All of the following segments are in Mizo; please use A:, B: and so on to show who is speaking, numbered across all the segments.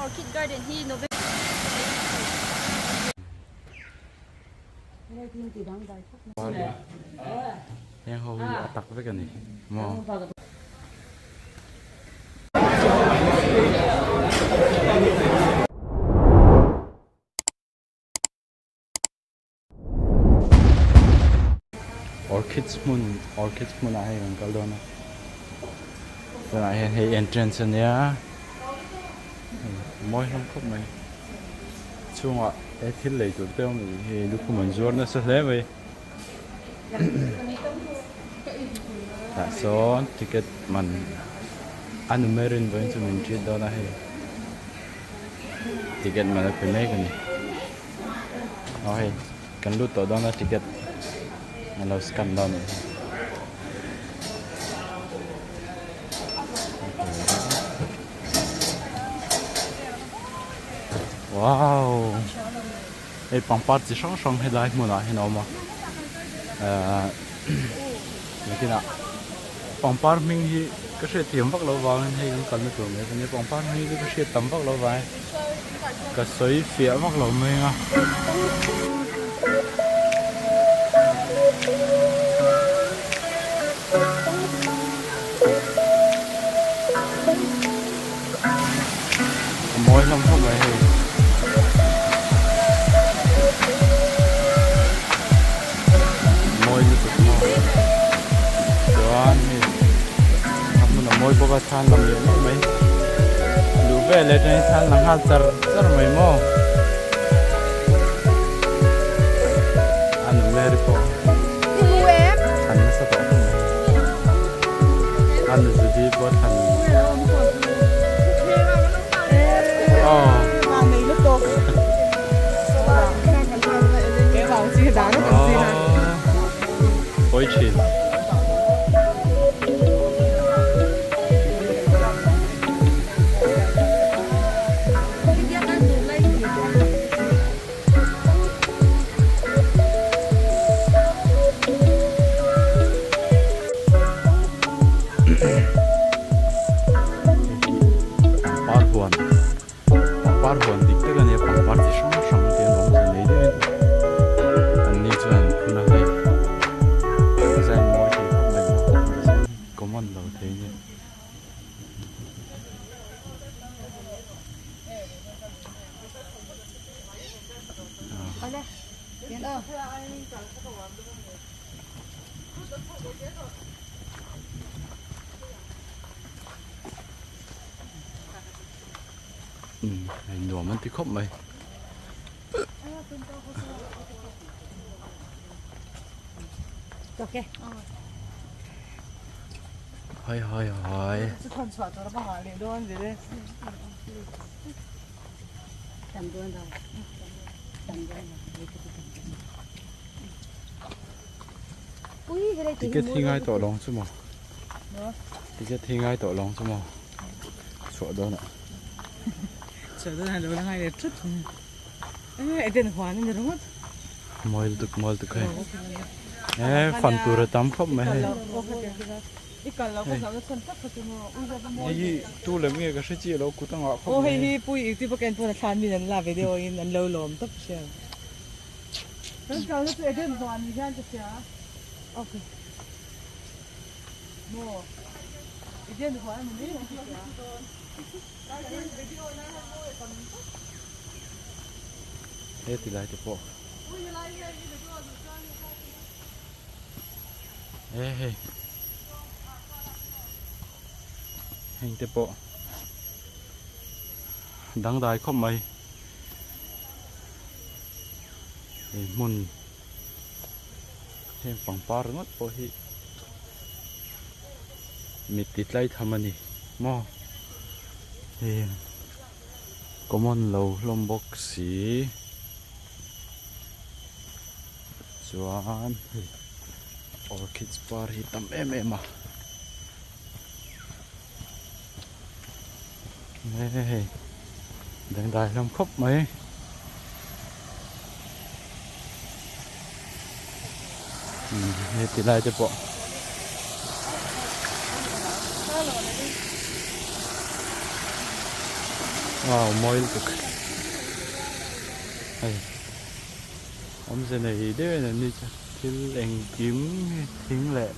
A: Orchid Garden hi November.
B: Heng ho hi a tak vek a ni maw. Orchids hmun orchids hmunah hei kan kal dawn a tunah hian hei entrance a nia mawi hlawm khawp mai chhungah he thil lei tur te awm anih hi lukhum an zuar nasa hle mai tah sawn ticket man a numerin vawiin chu min treat dawn a hei ticket man a pe mek a ni. Aw hei kan lut tawh dawn a ticket an lo scan dawn a nih hi. Wow hei pangpar chi hrang hrang helai hmunah hian a awm a ahh nakinah pangpar hming hi ka hriatthiam vak loh vangin hei kan kalna tur mai ania pangpar hming hi ka hriat tam vak loh vangin ka sawi fiah vak lo mai a. A mawi hlawm khawp mai hei. Mawi lutuk maw. Chuan hei a hmun a mawi bawk a thlan lang leh mai mai. Duh vel leh atangin thlan lang nghal char char mai maw. A nu Mary pawh thlan nasa tawh khawp mai. A nu Judy pawh thlan. Pawi thin. Pangpar huan pangpar huan dik tak a nia pangpar chi hrang hrang te an awm zan nei deuhin an ni chuan an phun a hei design mawi thei khawp mai bawk design common lo thei a nia. Umm hei nuam an ti khawp mai. Hai hai hai. Ticket hi ngai tawh lo ang chu maw ticket hi ngai tawh lo ang chu maw chhuah dawn ah
C: chhuah dawn ah lo la ngai leh thut eden huan a ni ringawt
B: mawi lutuk mawi lutuk hei e fan tur a tam khawp mai hei hei hi tu lem nge ka hre chiah lo kut a ngah khawp mai
C: hei hi pui youtube a ka en pawn a thlan min an la video in an lo lawm tawp hria. Kan kalna chu Eden huan ni hian ka hria. Okay. Maw. Eden huan ani mai hian ka hria.
B: He ti lai te pawh. He hei. Heng te pawh. Dangdai khawp mai. He hmun heng pangpar ringawt pawh hi mit ti tlai tham a ni maw hei common lo hlawm bawk si chuan hei orchids par hi tam em em a hei dangdai hlawm khawp mai. Hei ti lai te pawh Wow mawi lutuk hei awmze nei deuh in an ni chu thil engkim hi thing leh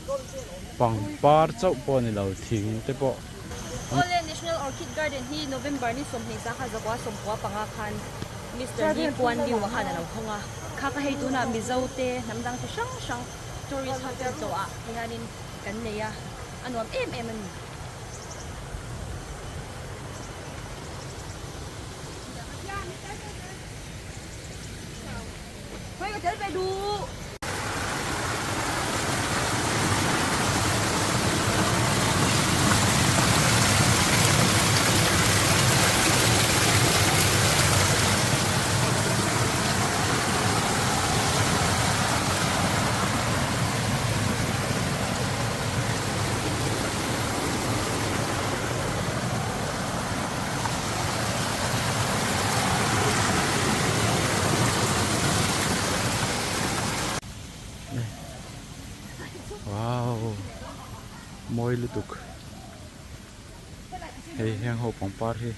B: pangpar chauh pawh a ni lo thing te pawh.
A: Awle National Orchid Garden hi November ni 20 sangha zakua 95 khan Mister Lee Kuan Yew a khan a lo hawng a, kha ka hei tunah Mizo te hnam dang chi hrang hrang tourist ho ten chawh ah hianin kan nei a, a nuam em em a ni.
B: Wow mawi lutuk hei heng ho pangpar hi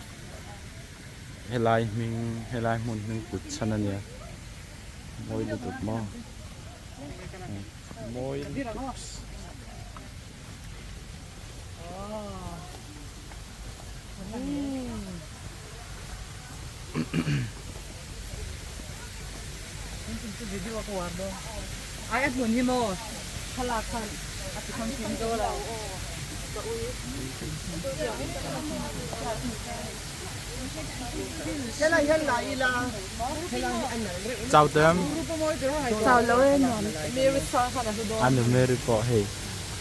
B: helai hming helai hmun hming kut chhan a nia mawi lutuk maw mawi lutuk. Chau tem Anu Mary pawh hei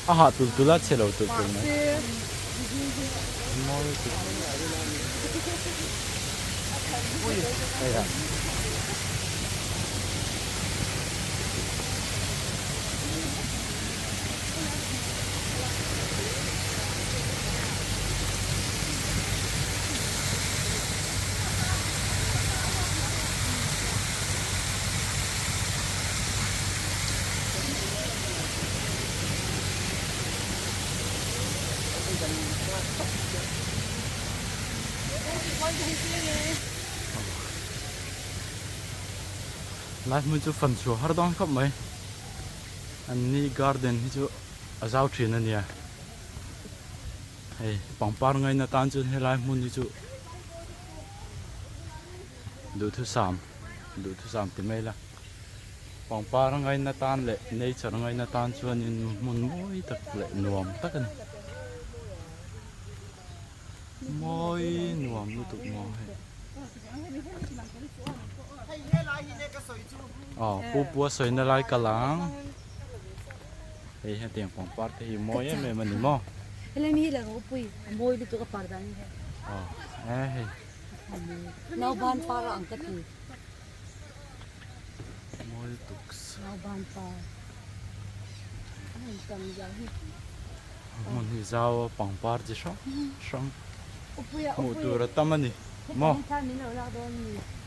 B: a hah tul tul a chhe lo tul tul mai mawi tuk hei ah. Lai hmun chu fan chhuah har dawn khawp mai. An ni garden hi chu a zau thin a nia. Hei pangpar ngaina tan chuan helai hmun hi chu duhthusam duhthusam ti mai ila. Pangpar ngaina tan leh nature ngaina tan chuanin hmun mawi tak leh nuam tak a ni. Mawi nuam lutuk maw hei. Aw pu pua sawina lai kal ang. Hei hetiang pangpar te hi mawi em em a ni maw.
A: Helai mi hi la ropui a mawi lutuk a par dan hi.
B: Aw e hei.
A: Nauban par a ang ka ti.
B: Mawi lutuk.
A: Nauban par. A han tam zia hi.
B: Hmun hi zau a pangpar chi hrang hrang hmuh tur a tam a ni maw.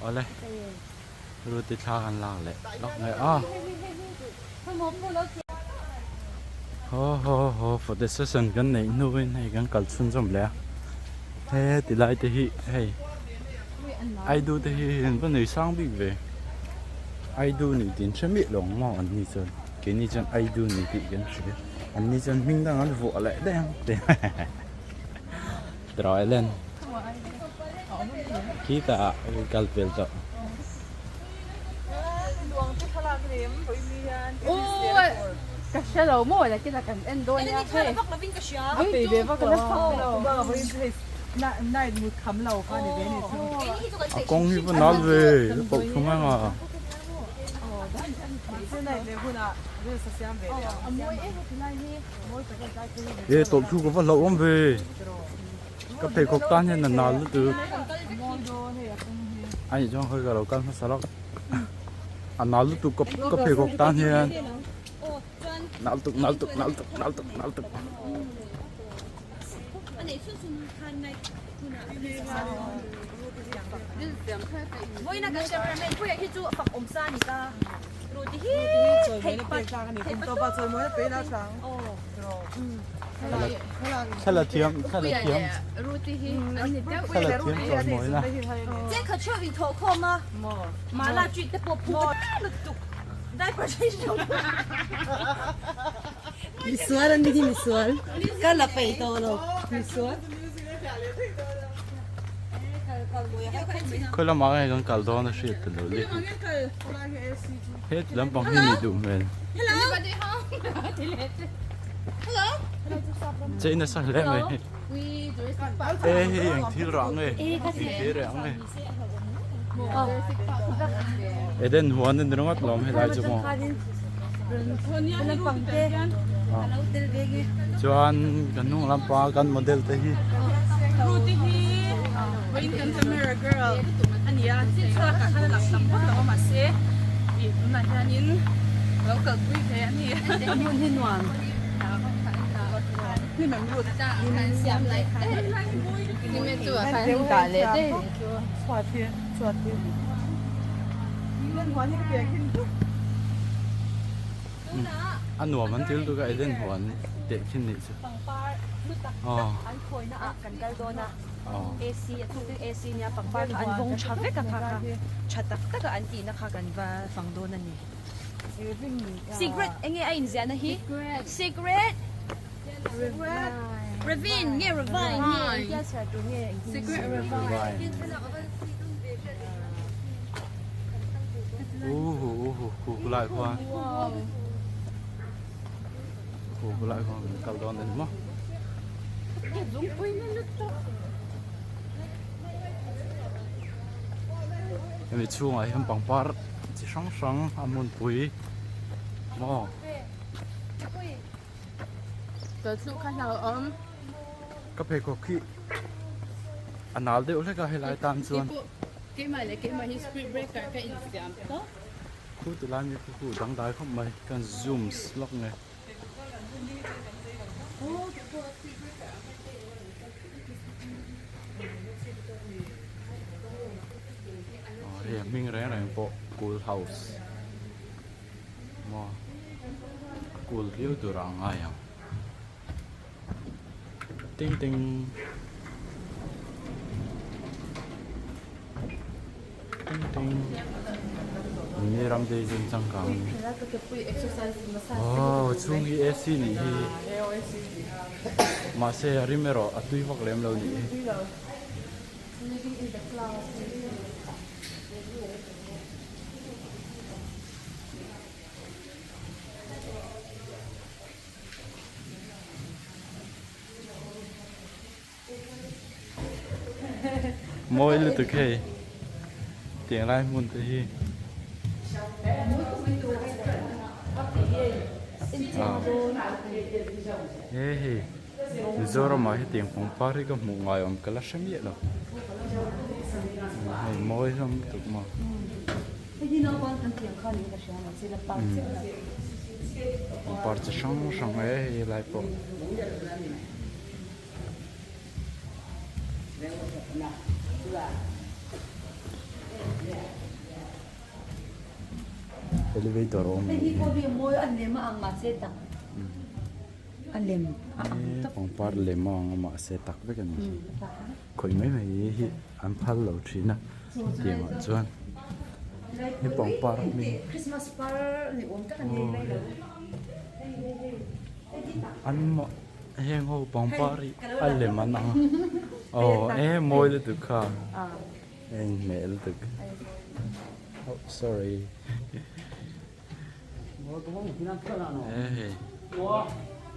B: Awle ruti thla kan lak leh lawk mai a. Haw haw haw photo session kan neih hnuin hei kan kal chhunzawm leh a he ti lai te hi hei Aidu te hi an va nei sang bik ve Aidu nih tin hre miah lo ang maw an ni chuan keini chuan Aidu ni tih kan hria an ni chuan hming dang an vuah leh daih ang te tiraw Ellen khitah kal pel tawh.
A: Ka hre lo maw nakin ah kan en dawn nia hei.
B: A kawng hi va nal ve a pauh thung ang a. E tawlh thu ka va hlauhawm ve ka pheikhawk tan hian a nal lutuk a nih chuan khawi ka lo kal hmasa lawk a nal lutuk ka pheikhawk tan hian nal tuk nal tuk nal tuk nal tuk nal tuk. Thla thiam thla thiam thla thiam chawimawina.
C: Misual an ni hi misual ka la peih tawh lo misual.
B: Khawi lamah nge kan kal dawn a hriat ta lo le. He ti lampang hi nih duh hmel. Chei nasa hle mai hei. E hei eng thil rah nge? Eng thil reh ang nge? Eden huan a ni ringawt lawm helai chu maw. Chuan kan hnung lampanga kan model te hi. A nuam an til tuk a Eden huan teh khin nih chu.
A: Pangpar hlu tak tak an khawina ah kan kal dawn a AC a thuk deuh AC nia pangpar kha an vawng tha vek a kha kha tha tak tak a an tihna kha kan va fang dawn a ni. Secret enge a inziahna hi? Secret Ravine nge Ravine nge engtia chhiar tur nge engtin nge?
B: Uhu uhu khu khulai khuan khu khulai khuan kan kal dawn a ni maw. Hemi chhungah hian pangpar chi hrang hrang a hmunpui maw. Ka pheikhawk khi a nal deuh hlek a helai tan chuan khu ti lai mi khu dangdai khawp mai kan zoom lawk nge. Hei a hming reng reng pawh cool house. Maw a kul viau tur a ngai ang ting ting ting ting ni ram te hi changkang aw chhung hi AC nih hi mahse a rim erawh a tui vak lem lo nih hi. Mawi lutuk hei tiang lai hmun te hi he hei Mizoram ah hetiang pangpar hi ka hmuh ngai awm ka la hre miah lo hei mawi hlawm lutuk maw. Pangpar chi hrang hrang e hei lai pawh. Elevator a awm a nih hi.
A: A lem a ang tawp.
B: Pangpar lem a ang a mahse tak vek a ni hi. Khawih mai mai hi an phal lo thin a tiang ah chuan he pangpar hming
A: Christmas par ni awm tak a ni mai lo.
B: An mah heng ho pangpar hi a lem an ang a aw e mawi lutuk kha a inhmeh lutuk oh sorry.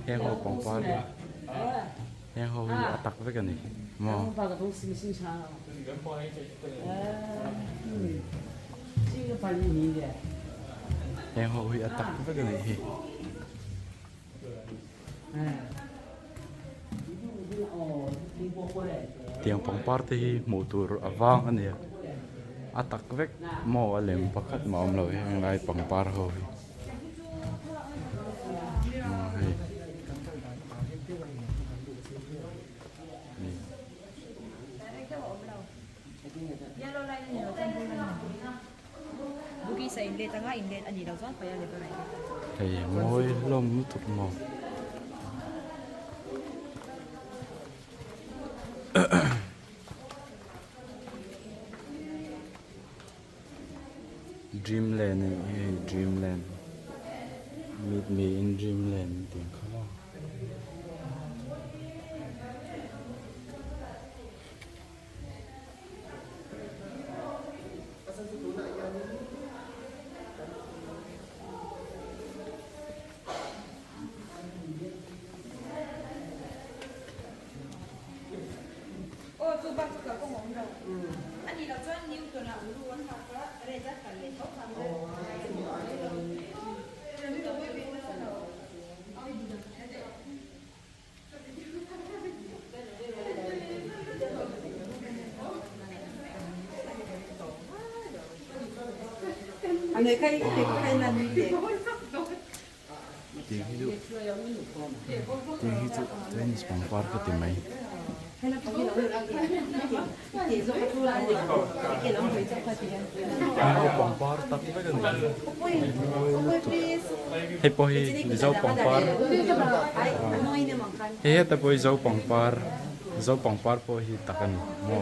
B: Heng ho pangpar hi heng ho hi a tak vek a ni maw. Heng ho hi a tak vek a nih hi. Tiang pangpar te hi hmuh tur a vang a nia a tak vek maw a lem pakhat mah a awm lo heng lai pangpar ho hi aw hei. Hei mawi hlawm lutuk maw. Dreamland a nih hi hei Dreamland meet me in Dreamland an tih ang kha maw. Tiang hi chu tiang hi chu Chinese pangpar ka ti mai. Hei pangpar tak vek a ni mawi lutuk hei pawh hi Mizo pangpar hei heta pawh hi zo pangpar zo pangpar pawh hi tak a ni maw.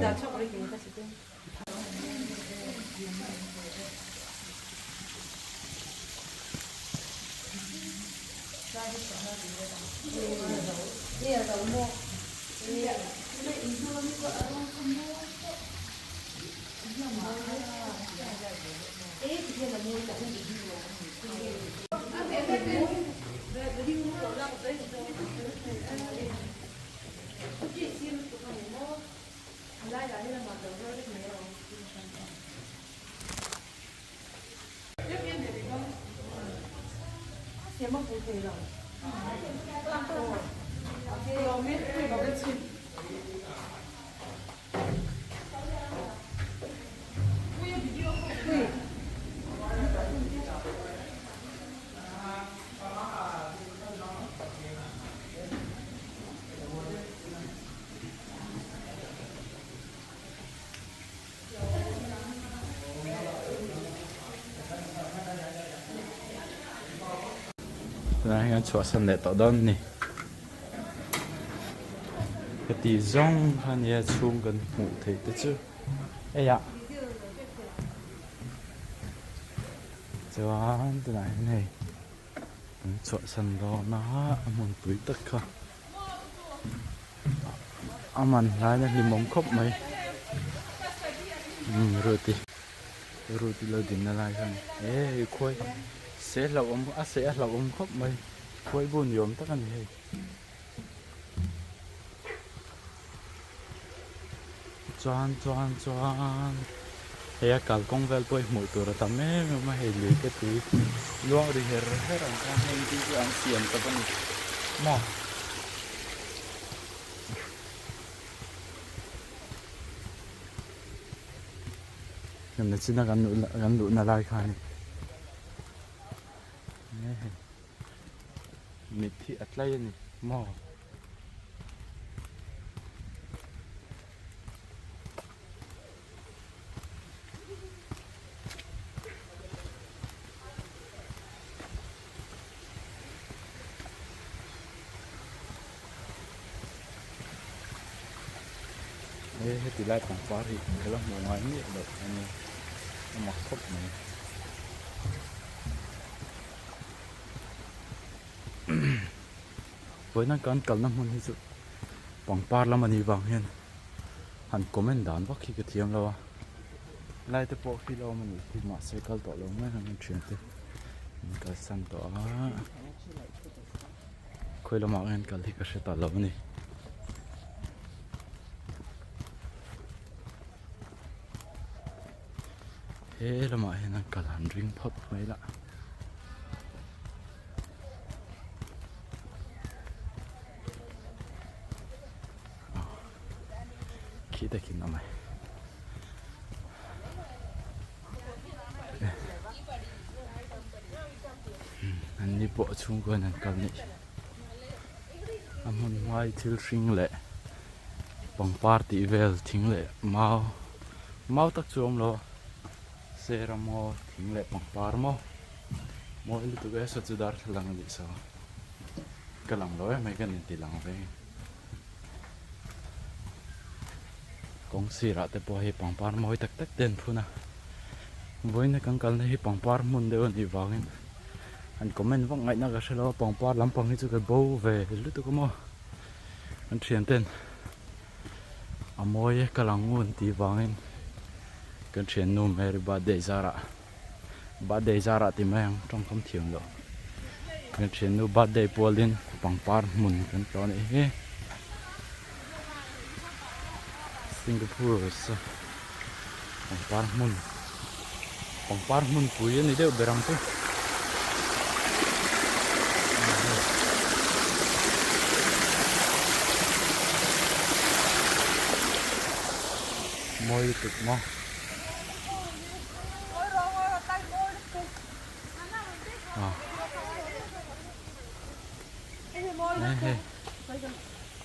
B: Tunah hian chhuahsan leh tawh dawn a ni. Heti zawng kha nia chhung kan hmuh theih te chu hei ah chuan tunah hian hei kan chhuahsan dawn a a hmunpui tak kha. A man hlain a hlimawm khawp mai umm ruti ruti lo dinna lai khan e khuai se hlauhawm a seh a hlauhawm khawp mai khuai bu ni awm tak a ni hei. Chuan chuan chuan hei a kalkawng vel pawh hi hmuh tur a tam em em a hei lui te tui luang ri her her ang khan heng te chu an siam tawp a ni maw. Nachina kan luh luhna lai kha a ni mit hi a tlai a ni maw. He heti lai pangpar hi ka la hmuh ngai miah loh a nia a mak khawp mai. Vawiin kan kalna hmun hi chu pangpar lam a nih vang hian han comment dan vak hi ka thiam lo a lai te pawh khi la awm a nih khi mahse kal tawh lo mai ang thian te an kalsan tawh a khawi lamah hian kal hi ka hre ta lo a ni. He lamah hian an kal han ring phawt mai lah. Khi takin a awm e. An ni pawh chhungkaw hian an kal nih. A hmun hmai thil hring leh pangpar tih vel thing leh mau mau tak chu a awm lo a sera maw thing leh pangpar maw mawi lutuk e saw chu darthlalang a nih saw ka lang lo em mai ka inti lang ve kawng sirah te pawh hei pangpar mawi tak tak te an phun a. Vawiin kan kalna hi pangpar hmun deuh a nih vangin an comment vak ngaihna ka hre lo a, pangpar lampang hi chu ka bo ve lutuk a maw an thian ten a mawi e ka lang ngun tih vangin kan thiannu Mary birthday zarah birthday zarah ti mai ang tawngkam thiam loh kan thiannu birthday pualin pangpar hmun kan tlawh a nih hi. Singapore sa pangpar hmun pangpar hmun pui a ni deuh ber ang chu. Mawi lutuk maw. Ah.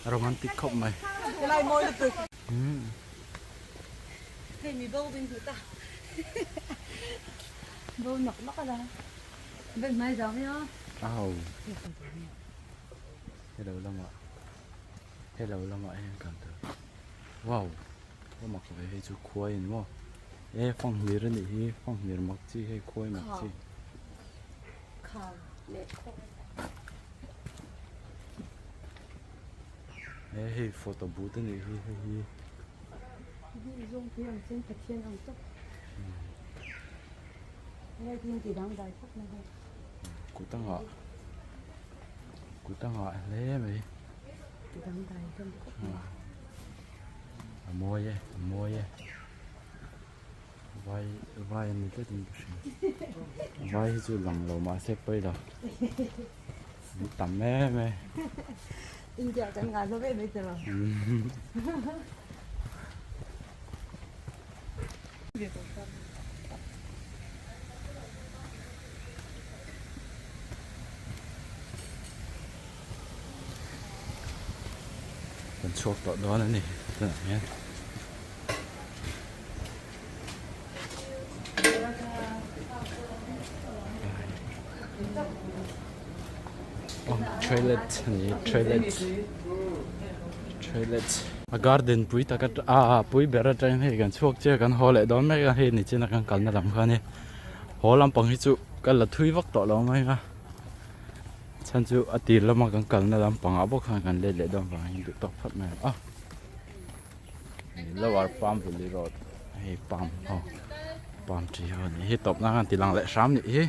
B: A romantic khawp mai.
C: Helai mawi lutuk. Hei mi bo bin hmu ta. Bo nak nak ala. Ben mai zau hi a.
B: Au. Hello lamah. Hello lamah hian kan tur. Wow. Ka mak ve hei chu khuai ani maw. E fanghmir anih hi fanghmir mak chi hei khuai mak chi.
A: Kham leh khuai.
B: He hei photo booth a nih hi hei hi.
C: Hi zawng te ang chuan Pathian ang tawp. Helai hi ti dangdai khawp mai hei.
B: Kut a ngah kut a ngah hle mai.
C: Ti dangdai hlawm khawp mai.
B: A mawi e a mawi e. Vai vai a ni tlat in ka hria vai hi chu lang lo mahse pawi lo an tam em e
C: India kan ngah hlawm em em tawh
B: Kan chhuak tawh dawn a ni tunah hian. Toilet ani toilet toilet a garden pui tak a a pui ber atangin hei kan chhuak chiah kan haw leh dawn mek a hei nichin a kan kalna lam kha ani haw lampang hi chu ka la thui vak tawh lo mai a chhan chu a tir lama kan kalna lampangah bawk khan kan let leh dawn vangin duh tawk phawt mai ang a. Lower palm valley road hei palm ho palm tree ho a ni hi tawp nan khan ti lang leh hram nih hi.